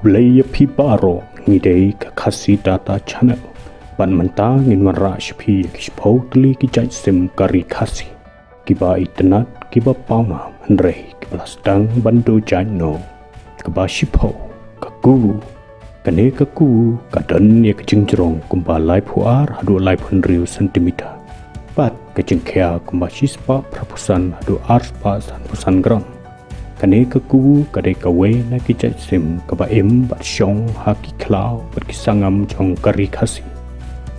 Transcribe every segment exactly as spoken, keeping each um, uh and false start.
Khublei ïa phi baroh, ngi dei ka Khasi Data Channel. Bad mynta ngin wanrah sha phi ïa ki shiphew tylli ki jait sim ka ri Khasi, kiba itynnad, kiba pawnam, hynrei kiba la sdang ban duh jait noh. Kaba shiphew, ka kuwu. Kane ka kuwu ka don ïa ka jingjrong kumba laiphew ar haduh laiphew hynriew centimeter. Bad ka jingkhia kumba shispah phraphew san haduh arspah sanphew san gram. Kane ka kuwu ka dei kawei na ki jait sim kaba im bad shong ha ki khlaw bad ki sangam jong ka ri Khasi.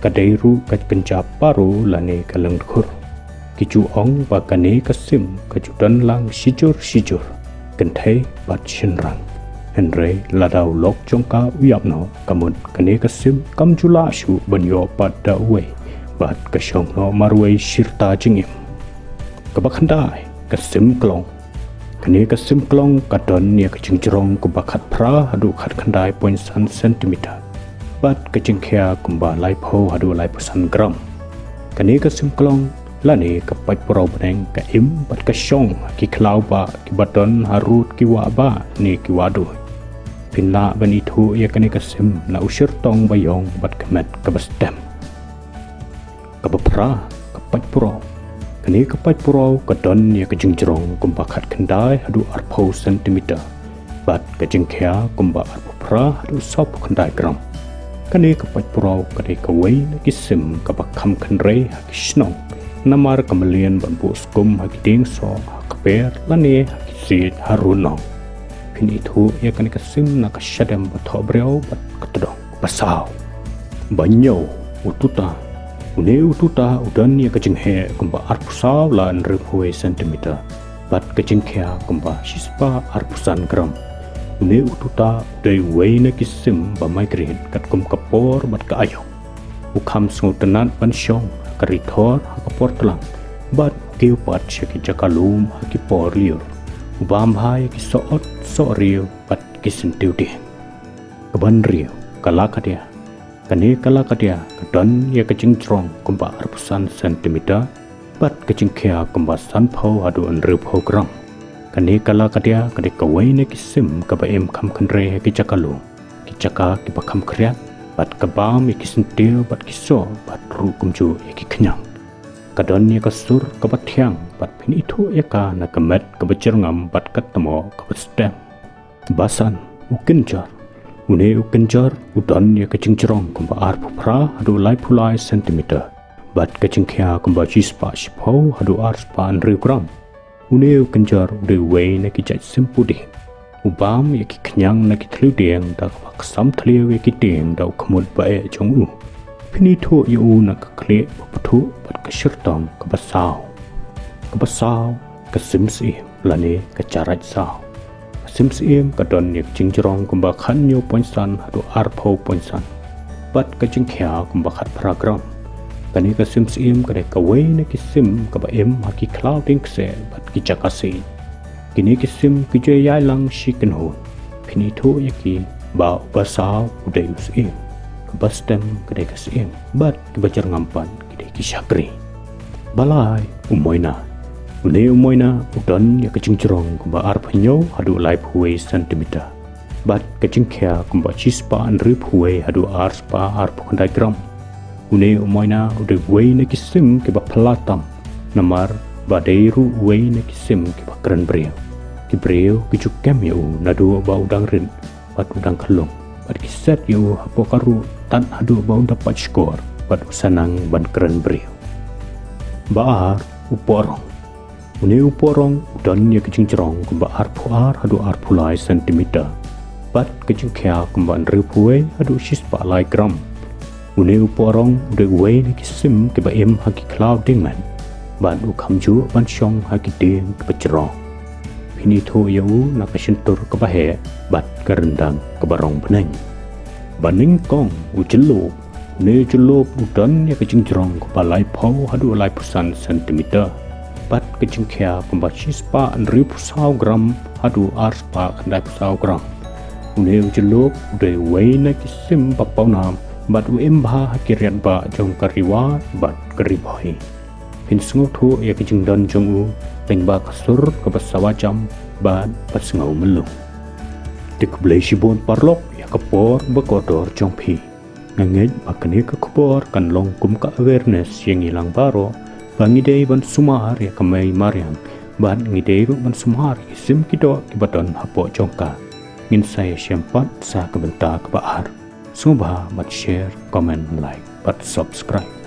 Ka dei ruh ka kynja paro lane ka lyngdkhur. Ki ju ong ba kane ka sim ka ju don lang shijur shijur, kynthei bad shynrang. Hynrei lada u lok jong ka u ïap noh, ka mut kane ka sim kam ju lah shuh ban ïoh pat da uwei, bad ka shong noh marwei shi rta jingim. Kaba khyndai, ka sim klong. Kane ka sim klong ka don ïa ka jingjrong kumba khatphra haduh khatkhyndai point san centimeter. Bad ka jingkhia kumba laiphew haduh laiphew san gram. Kane ka sim klong lane ka paitpuraw bneng ka im bad ka shong ha ki khlaw bah kiba don harud ki wah bah ne ki wah duh. Phin lah ban ithuh ïa kane ka sim na u shyrtong ba ïong bad ka met kaba stem. Kaba phra, ka paitpuraw. Kane ka paitpuraw ka don ïa ka jingjrong kumba khatkhyndai haduh arphew centimeter. Bad ka jingkhia kumba arphew phra haduh sawphew khyndai gram. Kane ka paitpuraw ka dei kawei na ki sim kaba kham kynrei ha ki shnong. Namar ka mlien ban buh skum ha ki dieng soh, ha ka per, lane ha ki siej harud noh. Phin ithuh ïa kane ka sim na ka shadem ba thoh briew bad ka tdong ba saw. Ba hynñiew, u tuta. Une u tuta u don ïa ka jingheh kumba arphew saw lane hynriewphew wei centimeter. Bad ka jingkhia kumba shispah arphew san gram. Une u tuta u dei uwei na ki sim ba migrate katkum ka por bad ka aïom. U kham sngewtynnad ban shong ha ka ri thor ha ka por tlang. Bad u kiew pat sha ki jaka lum ha ki por lyiur. U bam bha ïa ki sohot, sohriew bad ki syntiew dieng. Kaba hynriew, ka lakadia. Kane ka lakadia ka don ïa ka jingjrong kumba arphew san centimeter. Bad ka jingkhia kumba sanphew haduh hynriewphew gram. Kane ka lakadia ka dei kawei na ki sim kaba im kham kynrei ha ki jaka lum, ki jaka kiba kham khriat, bad ka bam ïa ki syntiew bad ki soh bad ruh kumjuh ïa ki khñiang. Ka don ïa ka sur kaba thiang bad phin ithuh ïa ka na ka met kaba jyrngam bad ka tmoh kaba stem. Ba san, u kynjor. Une u kynjor u don ïa ka jingjrong kumba arphew phra haduh laiphew lai centimeter. Bad ka jingkhia kumba shispah shiphew haduh arspah hynriew gram. Une u kynjor u dei uwei na ki jait sim puding. U bam ïa ki khñiang na ki thliew dieng da kaba ksam thliew ïa ki dieng da u khmut ba eh jong u. Phin ithuh ïa u na ka khlieh ba pthuh bad ka shyrtong kaba saw. Kaba saw, ka sim syiem lane ka jaraid saw. Ka sim syiem ka don ïa ka jingjrong kumba khathynñiew point san haduh arphew point san. Bad ka jingkhia kumba khatphra gram. Kane ka sim syiem ka dei kawei na ki sim kaba im ha ki khlaw dieng kseh bad ki jaka siej. Kine ki sim ki ju ïalang shi kynhun. Phin ithuh ïa ki ba uba saw u dei u syiem, kaba stem ka dei ka syiem, bad kiba jyrngam pat ki dei ki shakri. Ba lai, u moina. Une u moina u don ïa ka jingjrong kumba arphew hynñiew haduh laiphew wei centimeter. Bad ka jingkhia kumba shispah hynriewphew wei haduh arspah arphew khyndai gram. Une u moina u dei uwei na ki sim kiba phylla tam. Namar ba dei ruh uwei na ki sim kiba kren briew. Ki briew ki ju kem ïa u naduh ba u dang rit bad u dang khyllung. Bad ki set ïa u hapoh ka ruh tad haduh ba u da pait shkor bad u sa nang ban kren briew. Ba ar, u pohrong. Une u pohrong u don ïa ka jingjrong kumba arphew ar haduh arphew lai centimeter. Bad ka jingkhia kumba hynriewphew wei haduh shispah lai gram. Une u pohrong u dei uwei na ki sim kiba im ha ki khlaw dieng met. Bad u kham juh ban shong ha ki dieng kiba jrong. Phin ithuh ïa u na ka shyntur kaba heh bad ka ryndang kaba rong bneng. Ba nyngkong, u jyllop. Une u jyllop u don ïa ka jingjrong kumba laiphew haduh laiphew san centimeter. Bad ka jingkhia kumba shispah hynriewphew saw gram haduh arspah khyndaiphew saw gram. Une u jyllop u dei uwei na ki sim ba pawnam bad u im bha ha ki riat bah jong ka Ri War bad ka Ri Bhoi. Phin sngewthuh ïa ka jingdon jong u lyngba ka sur kaba sawa jam bad ba sngew myllung. Te khublei shibun paralok ïa ka por ba kordor jong phi. Nga ngeit ba kane ka khubor kan long kum ka awareness ïa ngi lang baroh ba ngi dei ban sumar ïa ka mei mariang bad ngi dei ruh ban sumar ïa ki sim ki doh kiba don hapoh jong ka. Ngin sa ïashem pat sa ka bynta kaba ar. Sngewbha ban share, comment, like bad subscribe.